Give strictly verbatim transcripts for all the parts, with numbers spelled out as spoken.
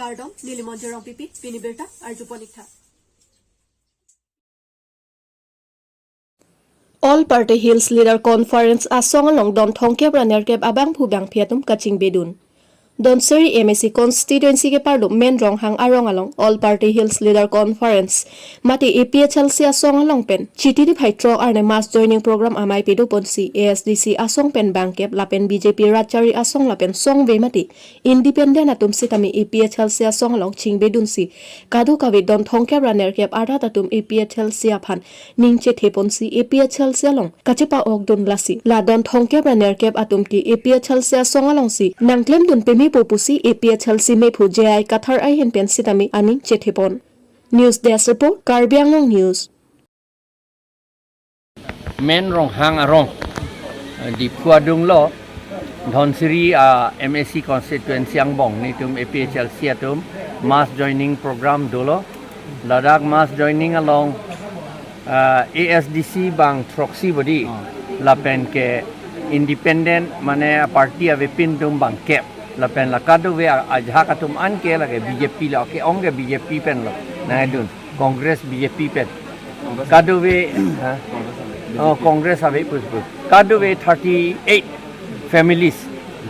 Kardom, neli Monjir Rongpipi, pini birta arjupon ik tha. All Party Hills Leader Conference asong along don thomkep ra nerkep abangphu bangphi atum kachingbedun. Dhansiri M A C constituency kepado Main Ronghang arong along All Party Hills Leader Conference mate A P H L C asong along pen Chiti niphai throk arni mass joining program amei pado ponsi A S D C asong pen bangkep lapen B J P rat chari asong lapen songve mate independent atum sitame A P H L C asong along chingbedunsi kadokave don thomkep ra nerkep arat atum A P H L C aphan ning chethe ponsi A P H L C along kachepa-okdun, lasi la don thomkep ra nerkep atum ke A P H L C asong alongsi nangklemdun pemepo pusi A P H L C mephu J I Kathar ahin pen sitame aning chethe pon. News Desk Report, Karbi Anglong News. Main Ronghang arong, eh, Diphu adunglo, Dhansiri, ah, M A C constituency angbong nelitum A P H L C atum mass joining program dolo. Ladak mass joining along, ah, A S D C bang throksi bodi, lapen ke independent mane party avepin atum bangkep. Lapen la kadokave a-, ajahak atum anke lake B J P lo, ke-ong ke B J P pen lo. Nangdun Congress B J P pen. Kadokave, ha? Oh, Congress ave puspus. Kadokave thirty-eight families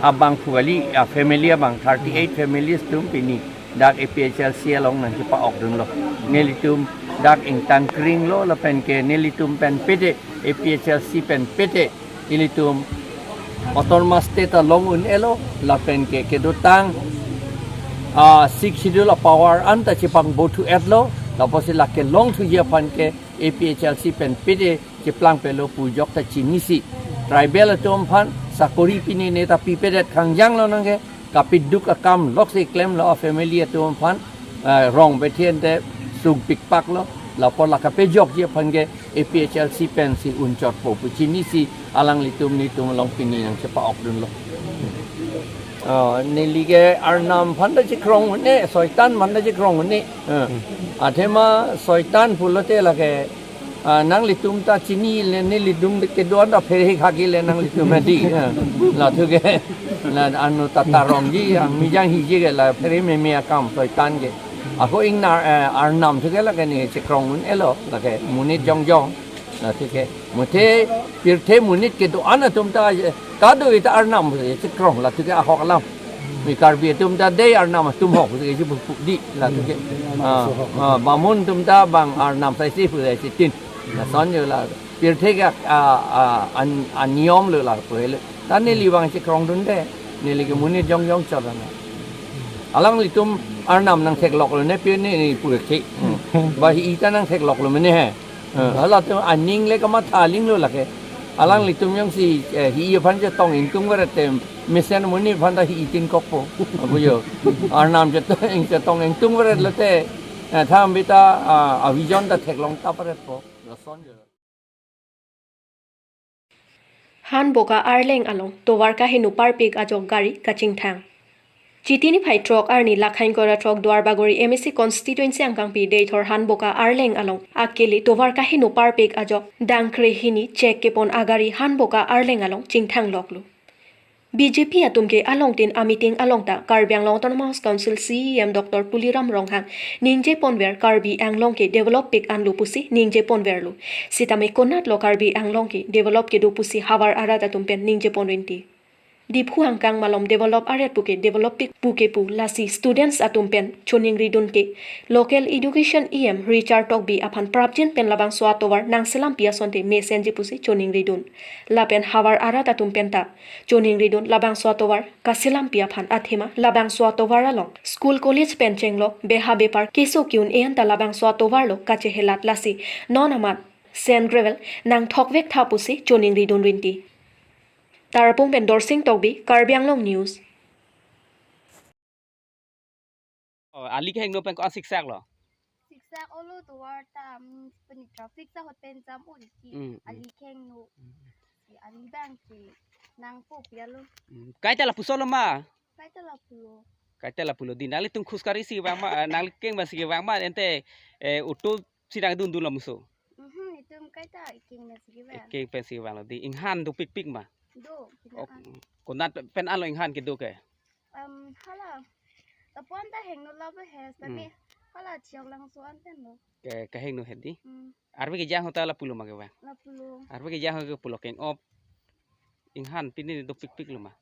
abangphu kali, a family abang thirty-eight families atum pini dak A P H L C along nangchepa-okdunlo. Nelitum dak ingtang kringlo lapen ke nelitum pen pete, A P H L C pen pete ilitum autonomous state along un-elo lapen ke kedotang, ah, Sixth Schedule a-power anta chepangbo thu-etlo, lapusi lake longthuji aphan ke A P H L C pen pete cheplang pelo pu ajok ta chinisi. Tribal atum aphan sakori pine ne ta pipedet, khangjang lonang ke kapiduk akam loksi klemlo, a family atum aphan, eh, rong bethen te sungpikpaklo, lapu la kapejokji aphan ke A P H L C pensi unchotpo pu chinisi alanglitum nelitum along pini nangchepa-okdunlo. Oh, neli ke Arnam aphan ta chekrong un-e, Soitan aphan ta chekrong un-e. Eh. Athema Soitan pulote lake, ah, nanglitum ta chinile, neli adung kedo-an ta phere khak-ile nanglitum adi. Eh. Lathu ke, la anu tata rongji, ah, mijang hiji ke la phere meme akam Soitan ke. Ako ingnar, eh, Arnam thu ke lake ne chekrong un-elo, lake monit jongjong. Lathu ke, muthe pirthe monit kedo-an atum ta, eh, kadokave ta Arnam chekrong, lathu ke ahok alam. Mi Karbi atum ta dei Arnam atum ahok pusi kechipu di, lathu ke. Ah, ah, Bamun atum ta bang Arnam saisi pusi chitin. Lason jo la, pirthe ke, ah, ah, an, aniyom lo lapu helo. Ta neli bang chekrongdunde, neli ke monit jongjong chot ana. Alanglitum Arnam nangthekloklo ne pi ne ne purek thi. Hmm. Ba hi-i ta nangthekloklo mene he. Eh, halatum aning le kamatha aling lo lake. Alanglitum jongsi, eh, hi-i aphan chetong ingtung veret te, mesen monit aphan ta hi-i tin kokpo. Abujo. Arnam chetong, chetong ingtung veret lote, eh, thangbita, ah, a-vision ta theklong ta paretpo. Lason jo. Hanboka Arleng along tovar kaheno parpik ajok gari kachingthang. Chiti niphai throk arni Lakhaingkora throk Duarbagori M A C constituency angkangpi Deithor Hanboka Arleng along akele tovar kaheno parpik ajok dangkre hini chek kepon agari Hanboka Arleng along chingthangloklo. B J P atum ke alongtin a-meeting along ta Karbi Anglong Autonomous Council C E M Doctor Tuliram Ronghang ningjeponver Karbi Anglong ke develop pik anlo pusi ningjeponverlo. Sitame konatlo Karbi Anglong ke develop kedo pusi havar arat atum pen ningjepon rinti. Diphu angkang malom develop aret puke develop pik puke pu, lasi students atum pen choningridun ke local education E M Richard Tokbi aphan prapjin pen labangso atovar nangselampi asonte mesenji pusi choningridun. Lapen havar arat atum penta choningridun labangso atovar kaselampi aphan, athema labangso atovar along school college pen chenglok beha bepar keso ki-un-e anta labangso atovar lo kachehelat, lasi non amat sand gravel nangthokvek tha pusi choningridun rinti. Tarapung pen Dorsing Tokbi, Karbi Anglong News. Oh, ali kehingno pen ko-an siksak lo? Siksak olo tovar ta, mm, pini traffic sa hot pen jam un ki. Mm, mm. Ali kehingno. Mm. Si ali bang si nangpo pialo. Mm. Kaita lapuson lo ma? Kaita lapulo. Kaita lapulo di. Nanglitum khus gari si vang ma, eh, nangli keng bang si vang ma, ente, eh, auto si nangdundun lamuso? Mhm, itum kaita keng bang si vang. Keng pen si vanglo di. Inghan dopikpik ma? Do, oh, inghan. Konat pen anlo inghan kedo ke? Em, hala. Apon ta hingno lapu he, tapi Hmm. hala Chioklangso an pen lo. Ke, kahingno he di. Hmm. Arve kejang ahut ta lapu lo ma kevang. Lapu lo. Arve kejang ahut ke pulo keng-op. Inghan pini dopikpik lo ma.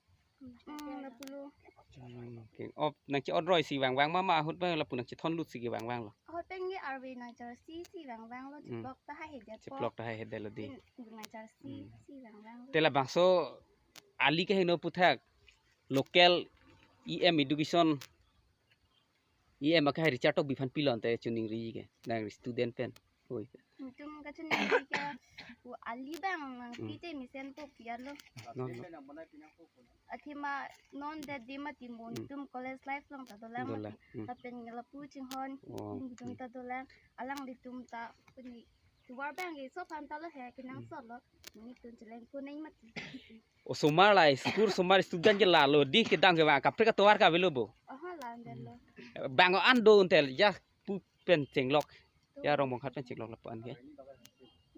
Hmm, lapu lo. Hmm, keng-op nangche-otroi si vangvang ma, ma ahut ba lapu nangchethon lut si kevangvang lo. Ahut pen ke arve nangchersi si vangvang lo, Hmm. cheplok ta haihedet po. Cheplok ta haihedet lo di. Pen nangchersi Hmm. si vangvang lo. Te labangso ali kahingno aphuthak local E M education, E M akehai Richard Tokbi aphan pilon te choningri ke, nang student pen. Oi. Netum kachoningri ke, u ali abang nang Hmm. pite mesen po pialo. No, no. Athema non det de mati mo Hmm. netum college life along ta dolang Dolang. mati. Hmm. Lapen lapu chinghon Oh. netum ta dolang. Alanglitum ta puni tovar abang ke so aphan ta lo he, kenangsot lo. Hmm. Netum cheleng ko nai mati. Osomar la school osomar student ke lalo di, kedam kevang kaprek atovar ke avelo bo. Aha, la ande lo. Bang an do untel ja pu pen chenglok. Ya Rongbonghat pen chenglok lapu an ke.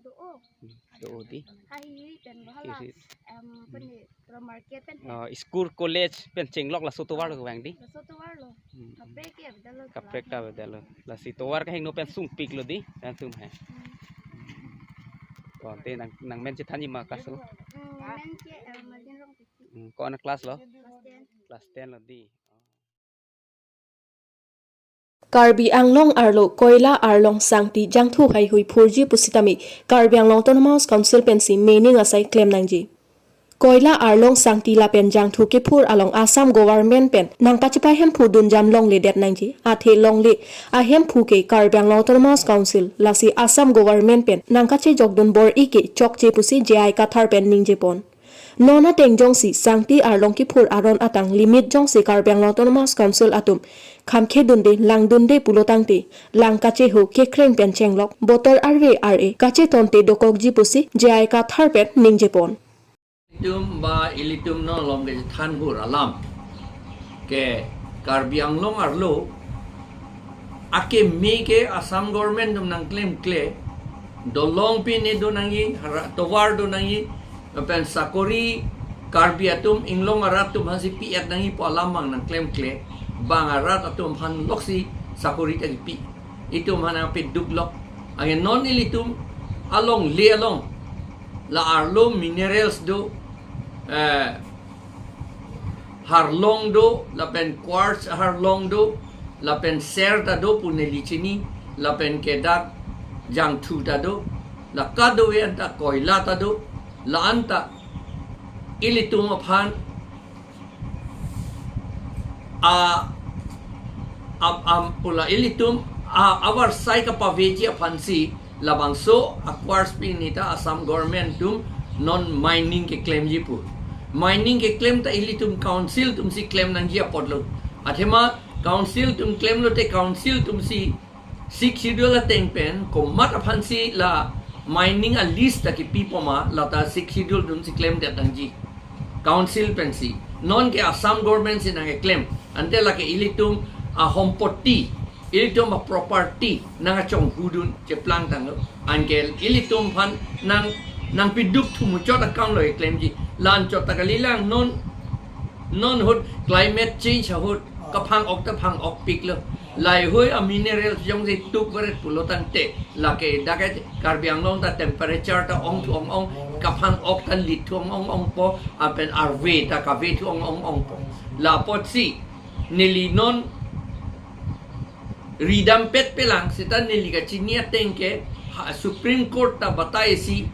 Do o. Hmm, do o di. Hiri pen bo hala. Hiri. Em, puni pro market pen he. Oh, school college pen chenglok laso tovar lo kevang di. Laso tovar lo. Hmm. Kaprek ke avedet lo. Kaprek ta avedet lo. Lasi tovar kahingno pen sungpik lo di, nangtum he. Hmm. Ko te nang, nang men chethanji ma kaso. Hmm, men ke, em, Martin Rongpi. Hmm, ko-an a class lo? Class ten. Class ten lo di. Karbi Anglong arlo koila arlong sangti jangthu haihui phurji pusitame Karbi Anglong Autonomous Council pensi mening asai klem nangji. Koila arlong sangti lapen jangthu kephur along Assam government pen nangkachepai hemphu dunjam longledet nangji. Athe longle ahemphu ke Karbi Anglong Autonomous Council lasi Assam government pen nangkachejokdun bor-i ke chokche pusi J I Kathar pen ningjepon. Non ateng jongsi sangti arlong kephur aron atang limit jongsi Karbi Anglong Autonomous Council atum khamkhedunde langdunde pulotangte lang kacheho kekreng pen chenglok botor arve ar-e kachetonte dokokji pusi J I Kathar pen ningjepon. Ilitum ba ilitum non along kechethan hur alam ke Karbi Anglong arlo akeme ke Assam government atum nangklemkle, dolong pine do nangji, hara tovar do nangji, lapen sakori Karbi atum inglong arat atum aphansi pi-et nangji pu alam abang nangklemkle, bang arat atum aphan loksi sakori ta kipi. Itum aphan nangpiduk lok. Anke non ilitum alongle along la arlo minerals do, eh, harlong do, lapen quartz harlong do, lapen ser ta do pu neli chini, lapen ke dak jangthu ta do, la kadokave anta koila ta do, la anta ilitum aphan a, a, a, pula ilitum a, avarsai kapaveji aphansi labangso a quartz pini ta Assam government atum non mining keklemji pu. Mining keklem ta ilitum council atumsi klem nangji apotlo. Athema council atum klemlote council atumsi Sixth Schedule ateng pen komat aphansi la mining a lease ta kipi poma, lata Sixth Schedule atumsi klemdet nangji. Council pensi. Non ke Assam government si nangkeklem. Ante lake ilitum a hompoti, ilitum a property nangkachonghudun cheplang tanglo. Anke ilitum aphan nang, nangpiduk thu muchot akam lo keklemji. La anchot ta kalilang non, non ahut climate change ahut kaphang-ok ta phang-okpiklo. Laheihui a mineral jongsi tuk varet pulotangte lake dak ke Karbi Anglong ta temperature ta ongthu ong-ong, kaphang-ok ta lithu ong-ong ongpo, lapen arve ta kavethu ong-ong ongpo. La apotsi neli non ridam petpelang seta neli kachini ateng ke ha, Supreme Court ta bataisi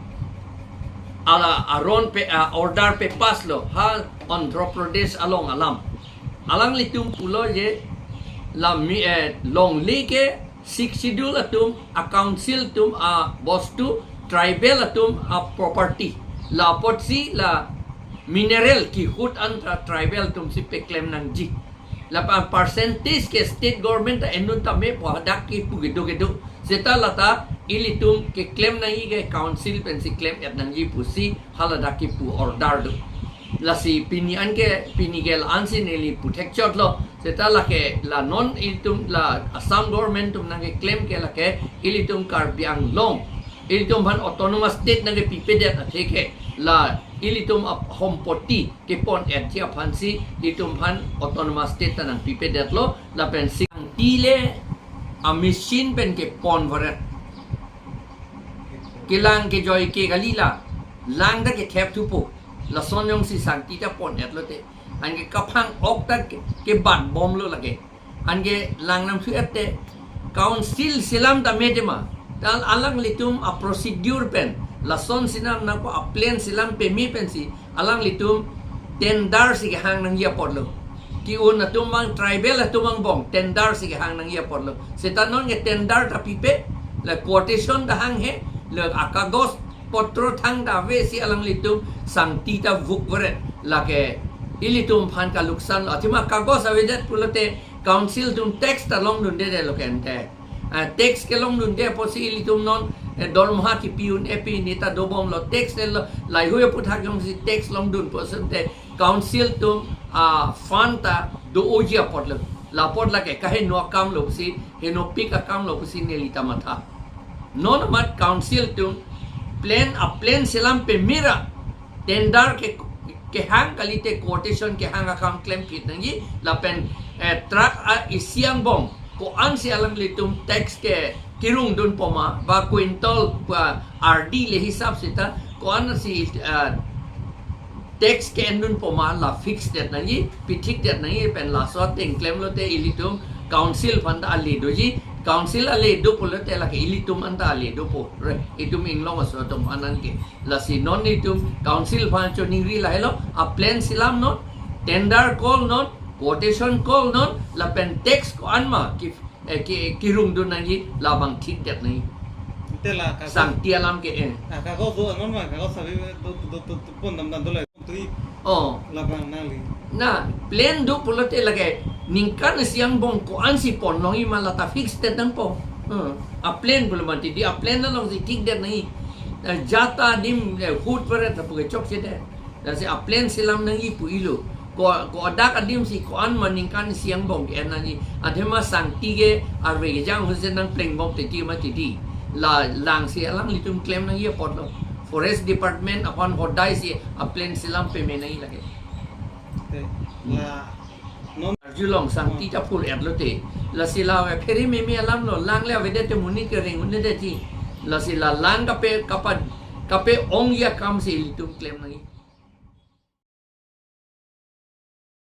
ala aron pe, a, order pe-pass lo ha Andhra Pradesh along alam. Alanglitum pulo je la mi, eh, longle ke Sixth Schedule atum a council atum abostu tribal atum a property. La apotsi la mineral kihut anta tribal atumsi peklem nangji. Lapen percentage ke state government ta enun tame pu hadak kipu kedo kedo. Seta lata ilitum keklem nangji ke council pensi klem-et nangji pusi haladak kipu order do. Lasi pini anke, pini ke la-ansi neli puthekchotlo. Seta lake la non ilitum la Assam government atum nangkeklem ke lake ilitum Karbi Anglong, ilitum aphan autonomous state nangkepipedet athe ke la Ilitum ap-, hompoti kepon-etji aphansi ilitum aphan autonomous state ta nangpipedetlo, lapen sangti le a-machine pen kepon varet. Kelang kejoi ke kali la, lang ta kethep thupo. Lason jongsi sangti ta pon-etlote, anke kaphang-ok ta ke, kebatbomlo lake. Anke lang nangthu-ette, council selam ta me tema. Tal alanglitum a-procedure pen, lason sinam nangpo, a-plan selam peme pensi alanglitum tender si kehang nangji apotlo. Ki-un atum abang, tribal atum angbong tender si kehang nangji apotlo. Seta non ke tender ta pipe, la quotation ta hanghe, la akagos potro thangta avesi alanglitum sangti ta vuk varet, lake ilitum aphan kaluksanlo. Athema kagos avedet pulote council atum tax ta longdundedetlo ke ante. Ah, tax kelongdunde apotsi ilitum non, eh, dormoha kipi un-e pi neta dobomlo, tax le lo, laheihui aputhak jongsi tax longdunpo asonte council atum, ah, fund ta do-oji apotlo. Lapot lake kaheno akamlo pusi, henopik akamlo pusi neli ta matha. Non amat council atum plan, a-plan selam peme ra tender ke, kehang kalite quotation kehang akam klemphit nangji, lapen, eh, truck a-isi angbong ko-ansi alanglitum tax ke kirungdunpo ma, ba quintal, ba ardi le hisap seta ko-ansi, eh, tax ke-endunpo ma, la fix det nangji, pithik det nangji. Pen laso ateng klemlote ilitum council aphan ta ale doji, council ale do pulote lake ilitum anta ale dopo, re, itum inglong aso atum aphan anke. Lasi non itum council aphan choningri lahelo, a-plan selam non, tender call non, quotation call non, lapen tax ko-an ma ki, eh, ki, kirungdun nangji, labang thikdet nangji. Ante la kagos, sangti alam ke, eh. Ah, kagos do, non ma kagos sabi do, do, do, do, pon dam dam do la. Tui. Oh. Labang nangli. Na, plan do pulote lake ningkan isi angbong ko-ansi ponlongji ma lata fix det nangpo. Hmm. A-plan pulo mati di, a-plan alongsi thikdet nangji. Eh, jata adim, eh, hut varet ta pu ke chokchedet. Lasi a-plan selam nangji pu ilo. Ko, ko adak adim si ko-an ma ningkan isi angbong ke-en nangji. Athema sangti ke arve kejang ahut si nangplengbom titi mati di. La langsi alanglitum klem nangji apotlo. Forest Department aphan hodai si a-plan selam peme nangji lake. Te, la, non. Arjulong sangti ta phur-etlote. Lasi la ave phere meme alamlo, lang le avedet te monit kereng un-edetji. Lasi la lang kape, kapa, kape-ongji akamsi ilitum klem nangji.